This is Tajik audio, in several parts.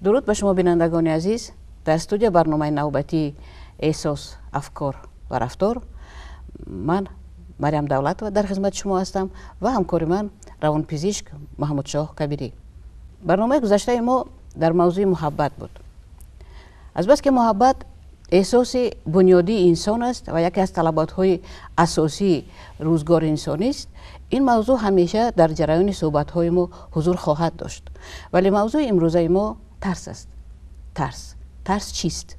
Дуруд ба шумо, бинандагони азиз. Дар студия барномаи навбатии «Эҳсос, афкор ва рафтор» ман, Мариям Давлатова, дар хизмати шумо ҳастам ва ҳамкори ман равонпизишк Маҳмудшоҳ Кабирӣ. Барномаи гузаштаи мо дар мавзӯи муҳаббат буд. Азбаски муҳаббат эҳсоси бунёдии инсон аст ва яке аз талаботҳои асосии рӯзгори инсонист, ин мавзӯъ ҳамеша дар ҷараёни суҳбатҳои мо ҳузур хоҳад дошт. Вале мавзӯи имрӯзаи мо тарс аст. Тарс чист?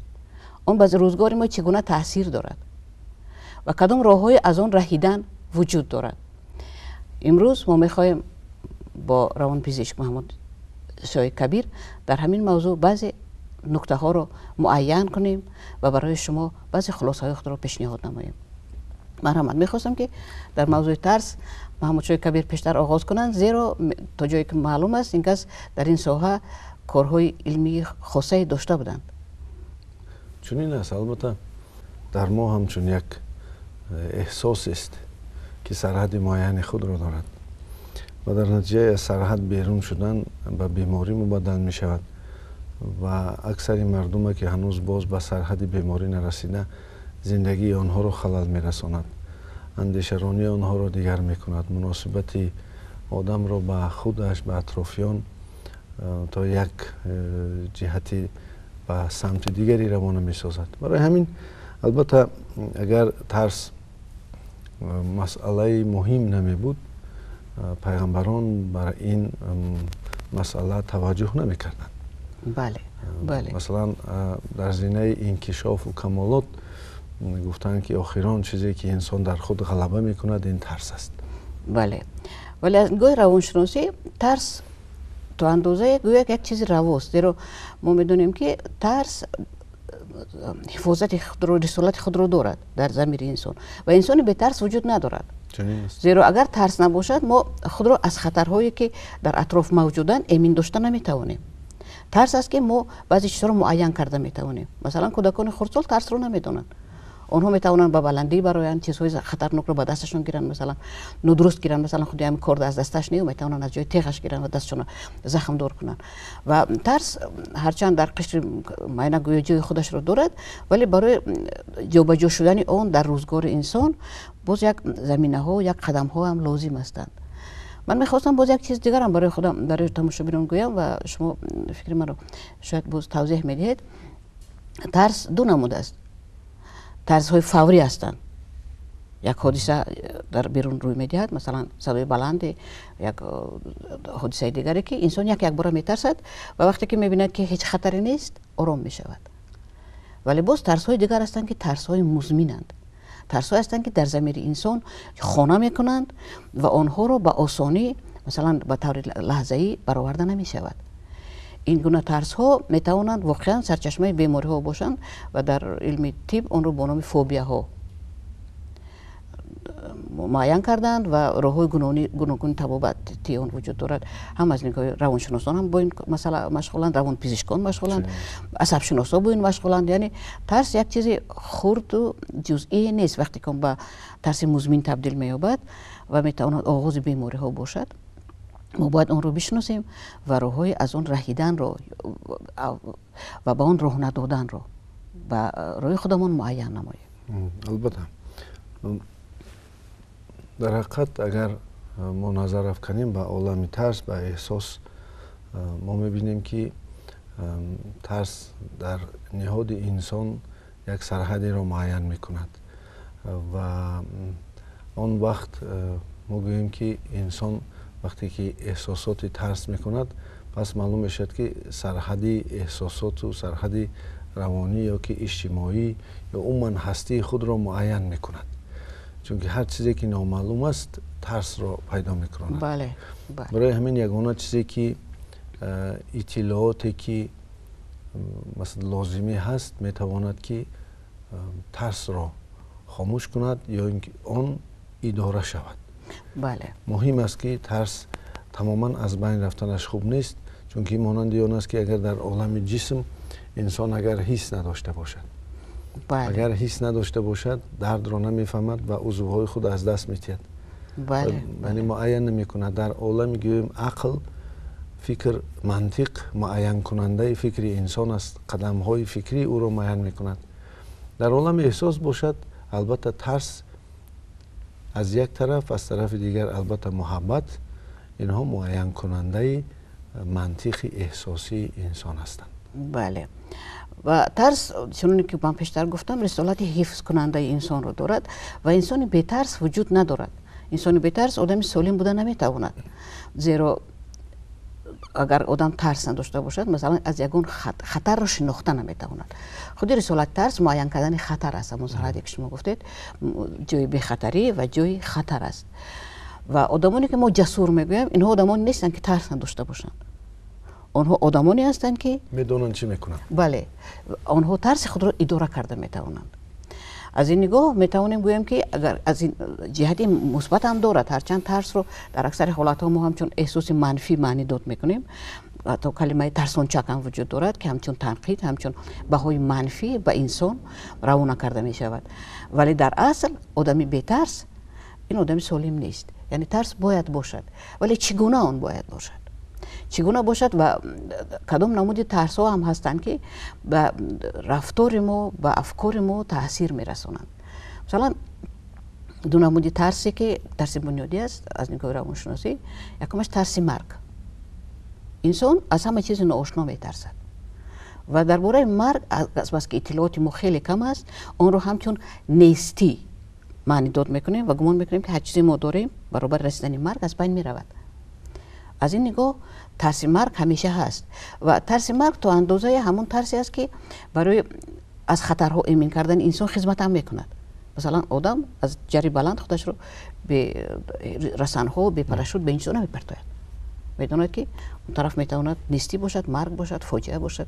Он ба рӯзгори мо чӣ гуна таъсир дорад ва кадом роҳҳои аз он раҳидан вуҷуд дорад? Имрӯз мо мехоҳем бо равонпизишк Маҳмудшоҳи Кабир дар ҳамин мавзӯъ баъзе нуктаҳоро муайян кунем ва барои шумо баъзе хулосаҳои худро пешниҳод намоем. Марҳамат, мехостам, ки дар мавзӯи тарс Маҳмудшоҳи Кабир пештар оғоз кунанд, зеро то ҷое ки маълум аст, ин кас дар ин соҳа корҳои илмии хосае дошта буданд. Чунин аст, албатта, дар мо ҳамчун як эҳсосест, ки сарҳади муайяни худро дорад ва дар натиҷаи аз сарҳад берун шудан ба беморӣ мубаддал мешавад ва аксари мардуме, ки ҳанӯз боз ба сарҳади беморӣ нарасида, зиндагии онҳоро халал мерасонад, андешаронии онҳоро дигар мекунад, муносибати одамро ба худаш, ба атрофиён то як ҷиҳати ба самти дигаре равона месозад. Барои ҳамин, албатта, агар тарс масъалаи муҳим намебуд, пайғамбарон бар ин масъала таваҷҷӯҳ намекарданд. бале бале Масалан, дар зинаи инкишофу камолот гуфтанд, ки охирон чизе, ки инсон дар худ ғалаба мекунад, ин тарс аст. Бале, вале аз нигоҳи равоншиносӣ тарс то андозае гӯё як чизи равост, зеро мо медонем, ки тарс ҳифозати худро, рисолати худро дорад дар замири инсон ва инсони бетарс вуҷуд надорад. Зеро агар тарс набошад, мо худро аз хатарҳое, ки дар атроф мавҷуданд, эмин дошта наметавонем. Тарс аст, ки мо баъзе чизҳоро муайян карда метавонем. Масалан, кӯдакони хурдсол тарсро намедонанд. Онҳо метавонанд ба баландӣ бароянд, чизҳои хатарнокро ба дасташон гиранд, масалан, нодуруст гиранд, масалан, худи ҳамин корда аз дасташ не, метавонанд аз ҷои теғаш гиранд ва дасташонро захмдор кунанд. Ва тарс ҳарчанд дар қишри майна гӯё ҷои худашро дорад, вале барои ҷобаҷо шудани он дар рӯзгори инсон боз як заминаҳо, як қадамҳо ҳам лозим ҳастанд. Ман мехостам боз як чиз дигарам барои худам, барои тамошобинон гӯям ва шумо фикри маро шояд боз тавзеҳ медиҳед. Тарс ду намуд аст. Тарсҳои фаврӣ ҳастанд: як ҳодиса дар берун рӯй медиҳад, масалан, садои баланде, як ҳодисаи дигаре, ки инсон як якбора метарсад ва вақте ки мебинад, ки ҳеҷ хатаре нест, ором мешавад. Вале боз тарсҳои дигар ҳастанд, ки тарсҳои музминанд, тарсҳое ҳастанд, ки дар замири инсон хона мекунанд ва онҳоро ба осонӣ, масалан, ба таври лаҳзаӣ бароварда намешавад. Ин гуна тарсҳо метавонанд воқеан сарчашмаи бемориҳо бошанд ва дар илми тиб онро бо номи фобияҳо муайян карданд ва роҳҳои гуногуни табобати он вуҷуд дорад. Ҳам аз нигоҳи равоншиносон ҳам бо ин масъала машғуланд, равонпизишкон машғуланд, асабшиносҳо бо ин машғуланд. Яъне тарс як чизи хурду ҷузъие нест. Вақте ки он ба тарси музмин табдил меёбад ва метавонад оғози бемориҳо бошад, мо бояд онро бишиносем ва роҳҳои аз он раҳиданро ва ба он роҳ надоданро ба роҳи худамон муайян намоем. Албатта, дар ҳақиқат, агар мо назар афканем ба олами тарс, ба эҳсос, мо мебинем, ки тарс дар ниҳоди инсон як сарҳадеро муайян мекунад ва он вақт мо гӯем, ки инсон вақте ки эҳсосоти тарс мекунад, пас маълум мешавад, ки сарҳади эҳсосоту сарҳади равонӣ ё ки иҷтимоӣ ё умуман ҳастии худро муайян мекунад, чунки ҳар чизе, ки номаълум аст, тарсро пайдо мекунад. Барои ҳамин ягона чизе, ки иттилооте, ки масалан лозимӣ ҳаст, метавонад, ки тарсро хомӯш кунад ё ин ки он идора шавад. Муҳим аст, ки тарс тамоман аз байн рафтанаш хуб нест, чунки монанди он аст, ки агар дар олами ҷисм инсон агар ҳис надошта бошад, агар ҳис надошта бошад, дардро намефаҳмад ва узвҳои худ аз даст метиҳад, яъне муайян намекунад. Дар олами, гӯем, ақл Фикр, мантиқ муайянкунандаи фикри инсон аст, қадамҳои фикрии ӯро муайян мекунад. Дар олами эҳсос бошад, албатта тарс аз як тараф, аз тарафи дигар албатта муҳаббат, инҳо муайянкунандаи мантиқи эҳсосии инсон ҳастанд. Бале. Ва тарс, чуноне ки ман пештар гуфтам, рисолати ҳифзкунандаи инсонро дорад ва инсони бетарс вуҷуд надорад. Инсони бетарс одами солим буда наметавонад. Зеро агар одам тарс надошта бошад, масалан, аз ягон хатарро шинохта наметавонад. Худи рисолати тарс муайян кардани хатар аст. Ҳамон сарҳаде ки шумо гуфтед, ҷои бехатарӣ ва ҷои хатар аст. Ва одамоне ки мо ҷасур мегӯем, инҳо одамоне нестанд ки тарс надошта бошанд. Онҳо одамоне ҳастанд ки медонанд чӣ мекунанд. Бале, онҳо тарси худро идора карда метавонанд. Аз ин нигоҳ метавонем гӯем ки агар аз ин ҷиҳати мусбат ҳам дорад, ҳарчанд тарсро дар аксари ҳолатҳо мо ҳамчун эҳсоси манфӣ маънӣ дод мекунем, ҳатто калимаи тарсончак ҳам вуҷуд дорад ки ҳамчун танқид, ҳамчун баҳои манфӣ ба инсон равона карда мешавад. Вале дар асл одами бетарс ин одами солим нест. Яъне тарс бояд бошад, вале чӣ гуна он бояд бошад? Чӣ гуна бошад ва кадом намуди тарсҳо ҳам ҳастанд ки ба рафтори мо, ба афкори мо таъсир мерасонанд. Масалан, ду намуди тарсе ки тарси бунёдӣ аст аз нигоҳи равоншиносӣ, якумаш тарси марг. Инсон аз ҳама чизи ноошно метарсад ва дар бораи марг, азбаски иттилооти мо хеле кам аст, онро ҳамчун нестӣ маънӣ дод мекунем ва гумон мекунем ки ҳар чизе мо дорем баробари расидани марг аз байн меравад. Аз ин нигоҳ тарси марг ҳамеша ҳаст ва тарси марг то андозаи ҳамон тарсе аст ки барои аз хатарҳо эмин кардани инсон хизмат ҳам мекунад. Масалан, одам аз ҷари баланд худашро бе расанҳо, бе парашют, бе ин чизо намепартояд. Медонад ки он тараф метавонад нестӣ бошад, марг бошад, фоҷиа бошад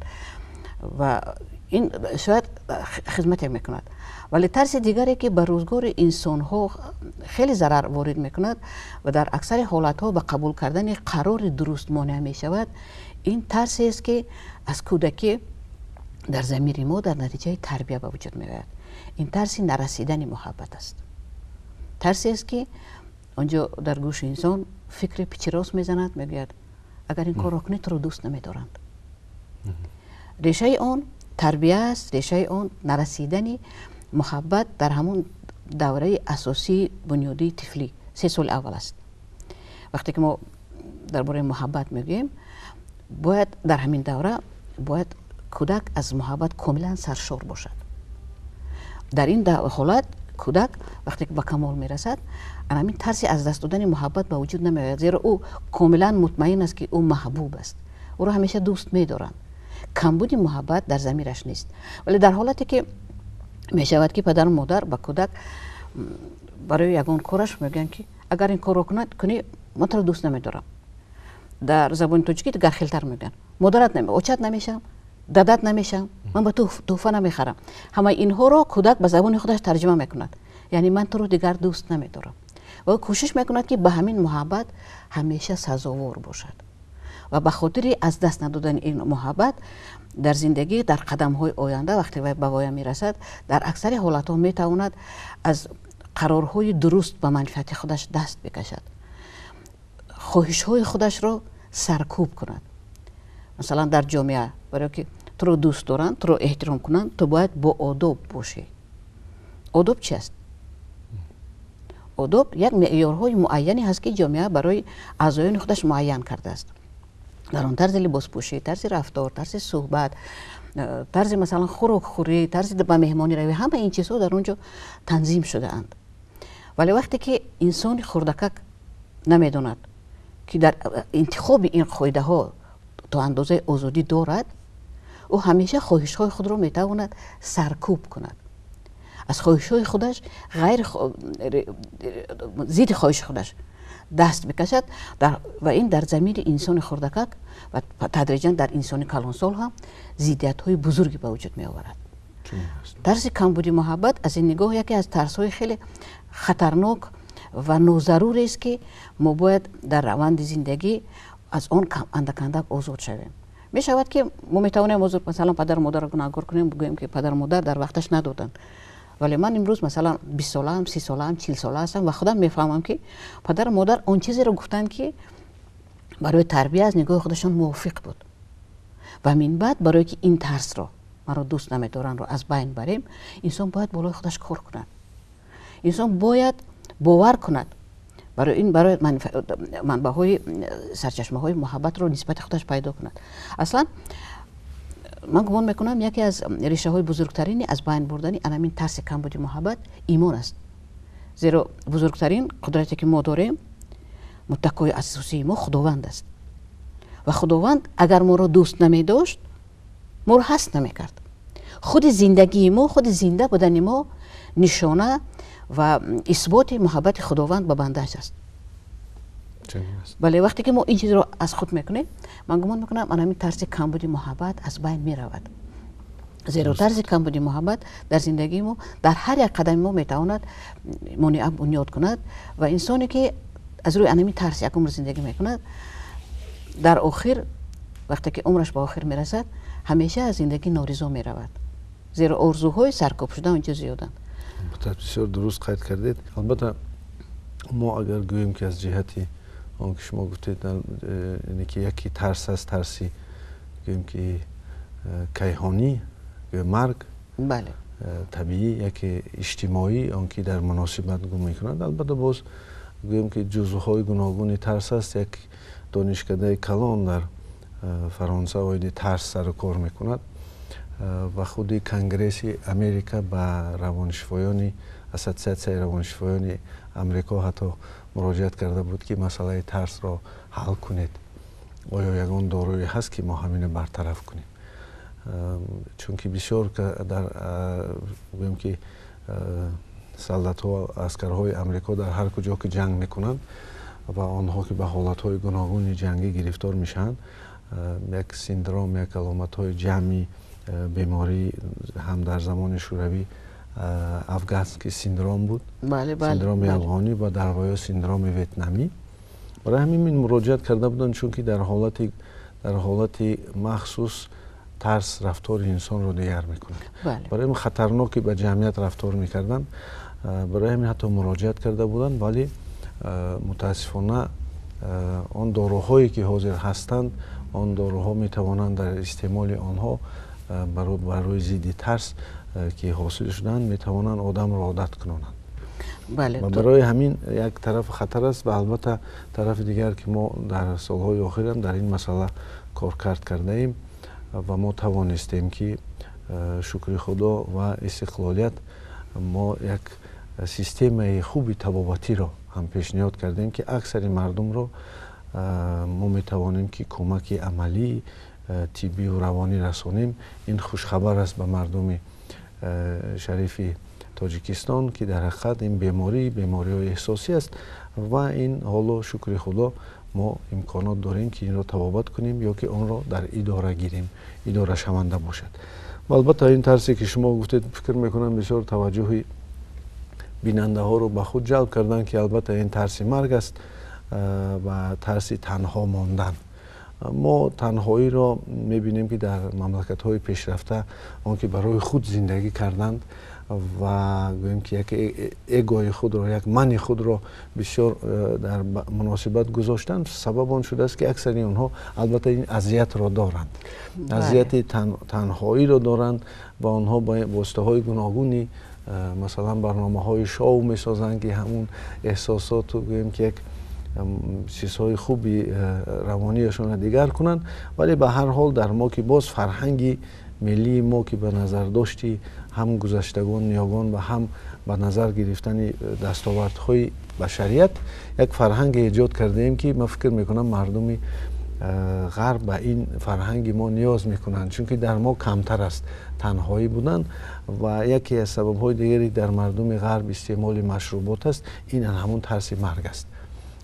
ва ин шояд хизмате мекунад. Вале тарси дигаре ки ба рӯзгори инсонҳо хеле зарар ворид мекунад ва дар аксари ҳолатҳо ба қабул кардани қарори дуруст монеа мешавад, ин тарсест ки аз кӯдакӣ дар замири мо дар натиҷаи тарбия ба вуҷуд меояд. Ин тарси нарасидани муҳаббат аст. Тарсест ки он ҷо дар гӯши инсон фикри пичирос мезанад, мегӯяд агар ин корро кунӣ туро дӯст намедоранд. Решаи он тарбия аст, решаи он нарасидани муҳаббат дар ҳамон давраи асосии бунёдии тифлӣ, 3 соли аввал аст. Вақте ки мо дар бораи муҳаббат мегӯем, бояд дар ҳамин давра бояд кӯдак аз муҳаббат комилан саршор бошад. Дар ин ҳолат кӯдак вақте ки ба камол мерасад, ҳамин тарси аз даст додани муҳаббат ба вуҷуд намеояд, зеро ӯ комилан мутмаин аст ки ӯ маҳбуб аст, ӯро ҳамеша дӯст медоранд. Камбуди муҳаббат дар замираш нест. Вале дар ҳолате ки мешавад ки падару модар ба кӯдак барои ягон кораш мегӯянд ки агар ин корро кунӣ ман туро дӯст намедорам. Дар забони тоҷикӣ дигархелтар мегӯянд: модарат очат намешавам, дадат намешавам, ман ба ту тӯҳфа намехарам. Ҳамаи инҳоро кӯдак ба забони худаш тарҷума мекунад, яъне ман туро дигар дӯст намедорам. Ва кӯшиш мекунад ки ба ҳамин муҳаббат ҳамеша сазовор бошад ва ба хотири аз даст надодани ин муҳаббат дар зиндагӣ дар қадамҳои оянда вақте вай ба воя мерасад, дар аксари ҳолатҳо метавонад аз қарорҳои дуруст ба манфиати худаш даст бикашад, хоҳишҳои худашро саркӯб кунад. Масалан, дар ҷомеа барое ки туро дӯст доранд, туро эҳтиром кунанд, ту бояд бо одоб бошӣ. Одоб чи аст? Одоб як меъёрҳои муайяне ҳаст ки ҷомеа барои аъзоёни худаш муайян кардааст. Дар он тарзи либоспӯшӣ, тарзи рафтор, тарзи суҳбат, тарзи масалан хӯрокхӯрӣ, тарзи ба меҳмонӣ равӣ, ҳама ин чизҳо дар он ҷо танзим шудаанд. Вале вақте ки инсони хурдакак намедонад ки дар интихоби ин қоидаҳо то андозаи озодӣ дорад, ӯ ҳамеша хоҳишҳои худро метавонад саркӯб кунад. Аз хоҳишҳои худаш ғайр зидди хоҳиши худаш даст бикашад ва ин дар замири инсони хурдакак ва тадриҷан дар инсони калонсол ҳам зиддиятҳои бузурге ба вуҷуд меоварад. Тарси камбуди муҳаббат аз ин нигоҳ яке аз тарсҳои хеле хатарнок ва нозарурест ки мо бояд дар раванди зиндагӣ аз он андак андак озод шавем. Мешавад ки мо метавонем ҳозир масалан падару модарро гунаҳгор кунем, бигӯем ки падару модар дар вақташ надоданд. Вале ман имрӯз масалан 20 солаам, 30 солаам, 40 сола ҳастам ва худам мефаҳмам ки падару модар он чизеро гуфтанд ки Барои тарбия аз нигоҳи худашон мувофиқ буд. Ва минбаъд барое ки ин тарсро, маро дӯст намедорандро аз байн барем, инсон бояд болои худаш кор кунад. Инсон бояд бовар кунад. Барои ин барои манбаъҳои сарчашмаҳои муҳаббатро нисбати худаш пайдо кунад. Аслан ман гумон мекунам, яке аз решаҳои бузургтарини аз байн бурдани анамин тарси камбуди муҳаббат имон аст. Зеро бузургтарин қудрате ки мо дорем, муттакои асосии мо Худованд аст. Ва Худованд агар моро дӯст намедошт, моро ҳаст намекард. Худи зиндагии мо, худи зинда будани мо нишона ва исботи муҳаббати Худованд ба бандааш аст. Бале, вақте ки мо ин чизро аз худ мекунем, ман гумон мекунам, ана ҳамин тарси камбуди муҳаббат аз байн меравад. Зеро тарси камбуди муҳаббат дар зиндагии мо, дар ҳар як қадами мо метавонад монеа бунёд кунад ва инсоне ки аз рӯи анамин тарс як умр зиндагӣ мекунад, дар охир вақте ки умраш ба охир мерасад, ҳамеша аз зиндагӣ норизо меравад, зеро орзуҳои саркӯб шуда онҷо зиёданд. Бисёр дуруст қайд кардед. Албатта, мо агар гӯем, ки аз ҷиҳати он ки шумо гуфтед, яъне ки яке тарс аст, тарси, гӯем ки, кайҳонӣ, марг, табиӣ, яке иҷтимоӣ, он ки дар муносибат гум мекунад. Албатта, боз гӯем ки ҷузъҳои гуногуни тарс аст. Як донишкадаи калон дар Фаронса оиди тарс сару кор мекунад ва худи Конгресси Америка ба равоншифоёни Ассотсиатсияи равоншифоёни Амрико ҳатто муроҷиат карда буд, ки масъалаи тарсро ҳал кунед, оё ягон доруе ҳаст, ки мо ҳамина бартараф кунем? Чунки бисёр дар, гӯем ки, солдатҳо, аскарҳои Амрико дар ҳар куҷо ки ҷанг мекунанд ва онҳо ки ба ҳолатҳои гуногуни ҷангӣ гирифтор мешаванд, як синдром, як аломатҳои ҷамъи беморӣ. Ҳам дар замони Шӯравӣ афганский синдром буд, синдроми афғонӣ, ва дар воё синдроми ветнамӣ. Барои ҳамин муроҷиат карда буданд, чунки дар ҳолати махсус тарс рафтори инсонро дигар мекунад. Барои ҳамин хатарноке ба ҷамъият рафтор мекарданд. Барои ҳамин ҳатто муроҷиат карда буданд, вале мутаассифона он доруҳое ки ҳозир ҳастанд, он доруҳо метавонанд дар истеъмоли онҳо барои зидди тарс ки ҳосил шуданд, метавонанд одамро одат кунонанд. Ва барои ҳамин як тараф хатар аст ва албатта тарафи дигар, ки мо дар солҳои охирам дар ин масъала коркард кардаем ва мо тавонистем ки, шукри Худо ва истиқлолият, мо як системаи хуби табобатиро ҳам пешниҳод кардем, ки аксари мардумро мо метавонем ки кӯмаки амалӣ, тиббиву равонӣ расонем. Ин хушхабар аст ба мардуми шарифи Тоҷикистон, ки дар ҳақиқат ин беморӣ бемориҳои эҳсосӣ аст ва ин ҳоло, шукри Худо, мо имконот дорем, ки инро табобат кунем ё ки онро дар идора гирем, идорашаванда бошад. Ва албатта, ин тарсе ки шумо гуфтед, фикр мекунам, бисёр таваҷҷӯҳи бинандаҳоро ба худ ҷалб карданд, ки албатта ин тарси марг аст ва тарси танҳо мондан. Мо танҳоиро мебинем, ки дар мамлакатҳои пешрафта, он ки барои худ зиндагӣ карданд ва, гӯем ки, як эгои худро, як мани худро бисёр дар муносибат гузоштанд, сабаб он шудааст, ки аксари онҳо албатта ин азиятро доранд, азияти танҳоиро доранд ва онҳо ба воситаҳои гуногуни, масалан, барномаҳои шоу месозанд, ки ҳамун эҳсосоту, гӯем ки, як чизҳои хуби равонияшонро дигар кунанд. Вале ба ҳар ҳол, дар мо ки боз фарҳанги миллии мо, ки ба назардошти ҳам гузаштагон, ниёгон ва ҳам ба назар гирифтани дастовардҳои башарият, як фарҳанге эҷод кардаем, ки ман фикр мекунам, мардуми ғарб ба ин фарҳанги мо ниёз мекунанд, чунки дар мо камтар аст танҳоӣ будан. Ва яке аз сабабҳои дигаре дар мардуми ғарб истеъмоли машрубот аст, ин ҳамун тарси марг аст.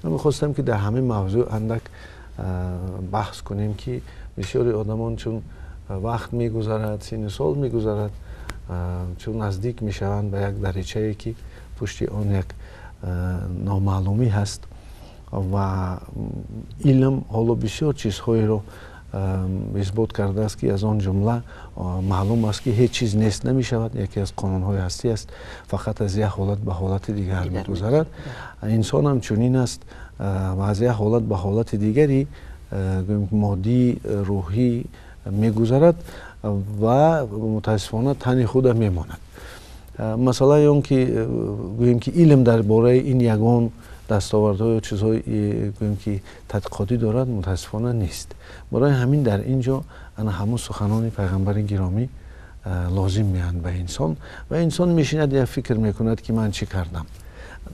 Ман мехостам, ки дар ҳамин мавзӯъ андак баҳс кунем, ки бисёри одамон, чун вақт мегузарад, синну сол мегузарад, чун наздик мешаванд ба як даричае, ки пушти он як номаълумӣ ҳаст ва илм ҳоло бисёр чизҳоеро исбот кардааст, ки аз он ҷумла маълум аст, ки ҳеҷ чиз нест намешавад, яке аз қонунҳои ҳастӣ аст, фақат аз як ҳолат ба ҳолати дигар мегузарад. Инсон ҳам чунин аст ва аз як ҳолат ба ҳолати дигари моддӣ, рӯҳӣ мегузарад ва мутаассифона тани худа мемонад. Масъалаи он ки гӯем ки илм дар бораи ин ягон дастовардҳо ё чизҳои гӯем ки тадқиқотӣ дорад, мутаассифона нест. Барои ҳамин дар ин ҷо ана ҳамун суханони пайғамбари гиромӣ лозим меоянд ба инсон ва инсон мешинад, як фикр мекунад, ки ман чӣ кардам.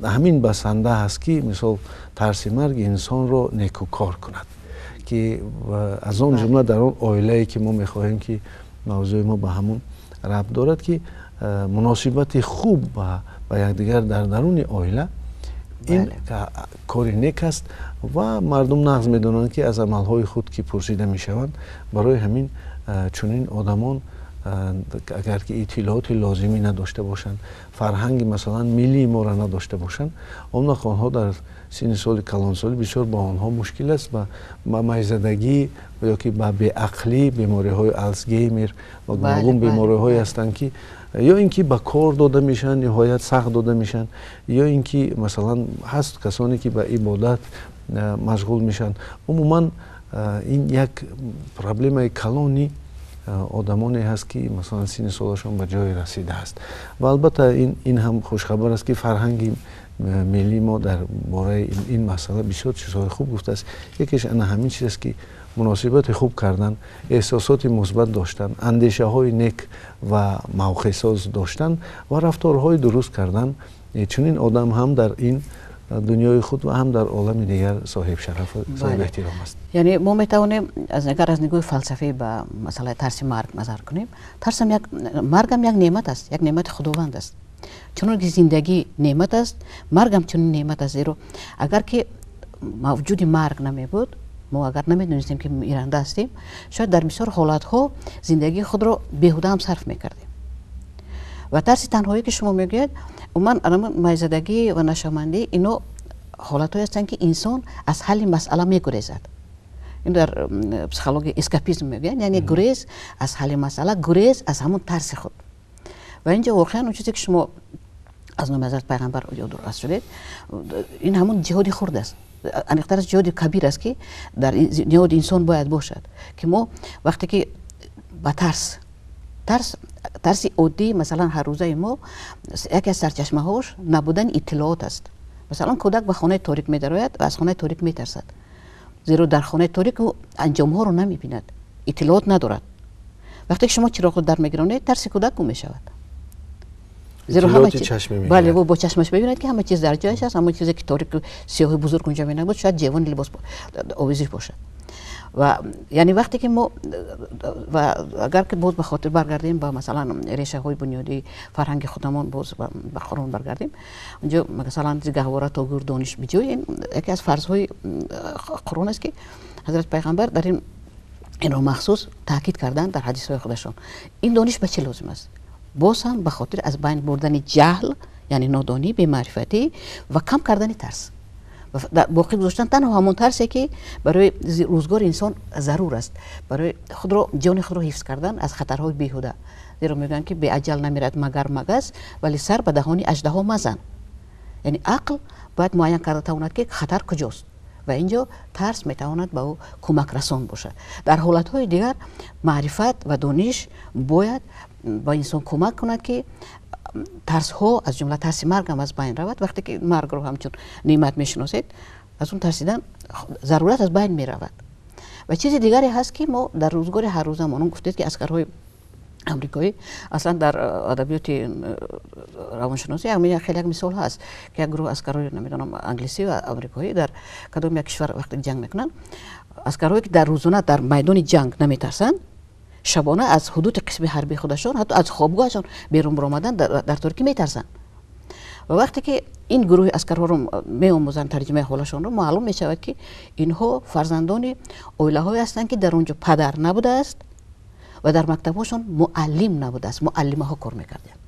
Ҳамин басанда аст, ки мисол тарси марг инсонро некӯкор кунад, ки аз он ҷумла дар он оилае ки мо мехоҳем, ки мавзӯи мо ба ҳамун рабт дорад, ки муносибати хуб ба якдигар дар даруни оила ин кори нек аст ва мардум нағз медонанд, ки аз амалҳои худ ки пурсида мешаванд. Барои ҳамин чунин одамон агар ки иттилооти лозимӣ надошта бошанд, фарҳанги масалан миллии моро надошта бошанд, он вақт онҳо дар синни соли калонсолӣ бисёр ба онҳо мушкил аст ва ба майзадагӣ ё ки ба беақлӣ, бемориҳои Алцгеймер ва гуногун бемориҳое ҳастанд, ки ё ин ки ба кор дода мешаванд, ниҳоят сахт дода мешаванд, ё ин ки масалан ҳаст касоне ки ба ибодат машғул мешаванд. Умуман ин як проблемаи калони одамоне ҳаст, ки масалан синни солашон ба ҷое расидааст. Ва албатта ин ҳам хушхабар аст, ки фарҳанги миллии мо дар бораи ин масъала бисёр чизҳои хуб гуфтааст. Якеш ана ҳамин чиз аст, ки муносибати хуб кардан, эҳсосоти мусбат доштан, андешаҳои нек ва мавқеъсоз доштан ва рафторҳои дуруст кардан. Чунин одам ҳам дар ин дунёи худ ва ҳам дар олами дигар соҳиб шараф ва соҳиб эҳтиром аст. Яъне мо метавонем агар аз нигоҳи фалсафӣ ба масъалаи тарси марг назар кунем, тарсам як маргам як неъмат аст, як неъмати худованд аст. Чунон ки зиндагӣ неъмат аст, маргам чунин неъмат аст. Зеро агар ки мавҷуди марг намебуд, мо агар намедонистем, ки миранда ҳастем, шояд дар бисёр ҳолатҳо зиндагии худро беҳуда ҳам сарф мекардем. Ва тарси танҳоӣ, ки шумо мегӯяд, умуман майзадагӣ ва нашъамандӣ, ино ҳолатҳое ҳастанд, ки инсон аз ҳалли масъала мегурезад. Ин дар психология эскапизм мегӯянд, яъне гурез аз ҳалли масъала, гурез аз ҳамон тарси худ. Ва инҷо воқеан он чизе, ки шумо аз номи ҳазрат пайғамбар ёдрас шудед, ин ҳамон ҷиҳоди хурд аст, аниқтар аз ҷиҳоди кабир аст, ки дар ниҳоди инсон бояд бошад, ки мо вақте ки ба тарс тарси оддӣ, масалан ҳаррӯзаи мо, яке аз сарчашмаҳош набудани иттилоот аст. Масалан, кӯдак ба хонаи торик медарояд ва аз хонаи торик метарсад, зеро дар хонаи торик ӯ анҷомҳоро намебинад, иттилоот надорад. Вақте ки шумо чироғро дар мегиронед, тарси кӯдак гум мешавад, зеро бале, ӯ бо чашмаш мебинад, ки ҳама чиз дар ҷояш аст. Ҳамон чизе, ки торик сиёҳи бузург унҷо менабуд, шояд ҷевони либос овезиш бошад. Ва яъне вақте ки мо ва агар ки боз ба хотир баргардем, ба масалан решаҳои бунёдии фарҳанги худамон, боз ба Қуръон баргардем, унҷо масалан гаҳвора то гӯр дониш биҷӯй, ин яке аз фарзҳои Қуръон аст, ки ҳазрат пайғамбар дар ин инро махсус таъкид карданд дар ҳадисҳои худашон. Ин дониш ба чӣ лозим аст? Боз ҳам ба хотир аз байн бурдани ҷаҳл, яъне нодонӣ, бемаърифатӣ ва кам кардани тарс, боқӣ гузоштан танҳо ҳамон тарсе, ки барои рӯзгори инсон зарур аст, барои худро, ҷони худро ҳифз кардан аз хатарҳои беҳуда. Зеро мегӯянд, ки беаҷал намирад магар магас, вале сар ба даҳони аждаҳо мазан. Яъне ақл бояд муайян карда тавонад, ки хатар куҷост, ва ин ҷо тарс метавонад ба ӯ кӯмакрасон бошад. Дар ҳолатҳои дигар маърифат ва дониш бояд ба инсон кӯмак кунад, ки тарсҳо, аз ҷумла тарси марг ҳам аз байн равад. Вақте ки маргро ҳамчун неъмат мешиносед, аз он тарсидан зарурат аз байн меравад. Ва чизи дигаре ҳаст, ки мо дар рӯзгори ҳаррӯзамон, он гуфтед, ки аскарҳои амрикоӣ, аслан дар адабиёти равоншиносӣ хеле як мисол ҳаст, ки як гурӯҳ аскарҳои, намедонам, англисӣ ва амрикоӣ дар кадом як кишвар вақте ҷанг мекунанд, аскарҳое, ки дар рӯзона дар майдони ҷанг наметарсанд, шабона аз ҳудуди қисми ҳарбии худашон, ҳатто аз хобгоҳашон берун баромадан дар торикӣ метарсанд. Ва вақте ки ин гурӯҳи аскарҳоро меомӯзанд, тарҷимаи ҳолашонро, маълум мешавад, ки инҳо фарзандони оилаҳое ҳастанд, ки дар он ҷо падар набудааст ва дар мактабҳошон муаллим набудааст, муаллимаҳо кор мекарданд.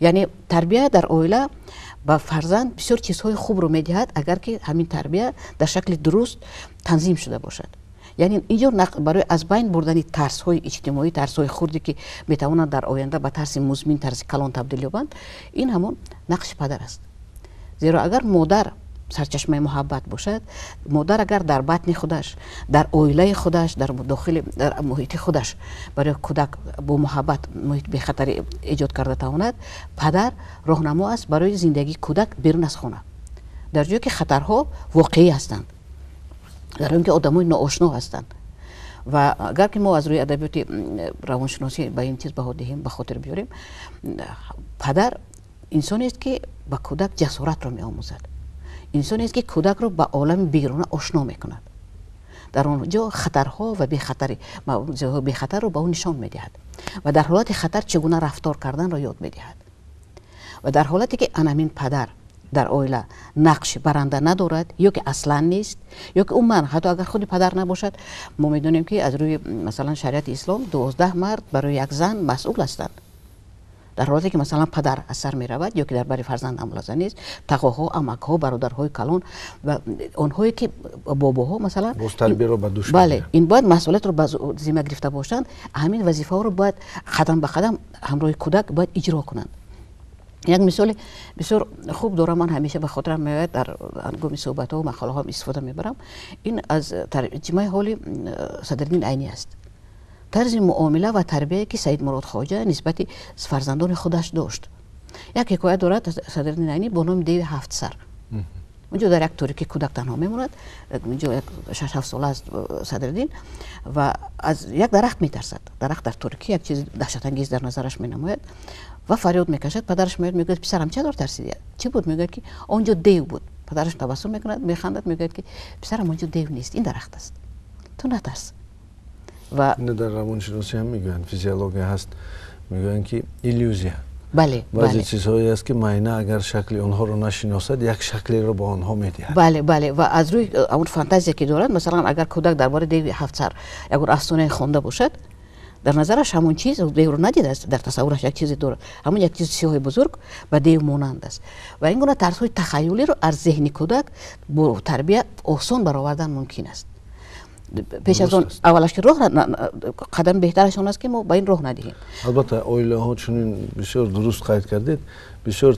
Яъне тарбия дар оила ба фарзанд бисёр чизҳои хубро медиҳад, агар ки ҳамин тарбия дар шакли дуруст танзим шуда бошад. Яъне инҷо барои аз байн бурдани тарсҳои иҷтимоӣ, тарсҳои хурде, ки метавонанд дар оянда ба тарси музмин, тарси калон табдил ёбанд, ин ҳамон нақши падар аст. Зеро агар модар сарчашмаи муҳаббат бошад, модар агар дар батни худаш, дар оилаи худаш, дар дохили, дар муҳити худаш барои кӯдак бо муҳаббат муҳити бехатарӣ эҷод карда тавонад, падар роҳнамо аст барои зиндагии кӯдак берун аз хона, дар ҷое ки хатарҳо воқеӣ ҳастанд, дар он ки одамои ноошно ҳастанд. Ва агар ки мо аз рӯи адабиёти равоншиносӣ ба ин чиз баҳо диҳем, ба хотир биёрем, падар инсонест, ки ба кӯдак ҷасоратро меомӯзад, инсонест, ки кӯдакро ба олами беруна ошно мекунад, дар он ҷо хатарҳо ва бехатари, ҷойҳои бехатарро ба ӯ нишон медиҳад ва дар ҳолати хатар чӣ гуна рафтор карданро ёд медиҳад. Ва дар ҳолате ки анамин падар дар оила нақши баранда надорад ё ки аслан нест, ё ки умуман ҳатто агар худи падар набошад, мо медонем, ки аз рӯи, масалан, шариати ислом 12 мард барои як зан масъул ҳастанд. Дар ҳолате ки, масалан, падар аз сар меравад ё ки дар бари фарзанд амлаза нест, тағоҳо, амакҳо, бародарҳои калон ва онҳое ки бобоҳо, масалан, боз тарбияро ба дӯш. Бале, ин бояд масъулиятро ба зимма гирифта бошанд, ҳамин вазифаҳоро бояд қадам ба қадам ҳамроҳи кӯдак бояд иҷро кунанд. Як мисоли бисёр хуб дорам, ман ҳамеша ба хотирам меояд, дар ҳангоми суҳбатҳо, мақолаҳоам истифода мебарам. Ин аз тарҷимаи ҳоли Садриддин Айнӣ аст, тарзи муомила ва тарбияе, ки Саид Мурод Хоҷа нисбати фарзандони худаш дошт. Як ҳикоя дорад Садриддин Айнӣ бо номи «Деви ҳафтсар». Унҷо дар як торикӣ кӯдак танҳо мемонад, унҷо як 6-7 сола аст Садриддин ва аз як дарахт метарсад. Дарахт дар торикӣ як чизи даҳшатангез дар назараш менамояд ва фарёд мекашад. Падараш меояд, мегӯяд: «Писарам, чаро тарсидӣ? Чӣ буд?» Мегӯяд, ки он ҷо дев буд. Падараш табассум мекунад, механдад, мегӯяд, ки писарам, он ҷо дев нест, ин дарахт аст, ту натарс. Ва дар равоншиносӣ ҳам мегӯянд, физиология ҳаст, мегӯянд, ки иллюзия, баъзе чизҳое аст, ки майна агар шакли онҳоро нашиносад, як шаклеро ба онҳо медиҳад. Бале, ва аз рӯи он фантазия, ки дорад, масалан, агар кӯдак дар бораи деви ҳафтсар ягон афсонае хонда бошад, дар назараш ҳамон чиз, девро надидааст, дар тасаввураш як чизе дорад, ҳамон як чизи сиёҳи бузург ба дев монанд аст. Ва ин гуна тарсҳои тахаюлиро аз зеҳни кӯдак бо тарбия осон баровардан мумкин аст. Пеш аз он аввалаш ки роҳ, қадами беҳтараш он аст, ки мо ба ин роҳ надиҳем. Албатта, оилаҳо чунин, бисёр дуруст қайд кардед, бисёр.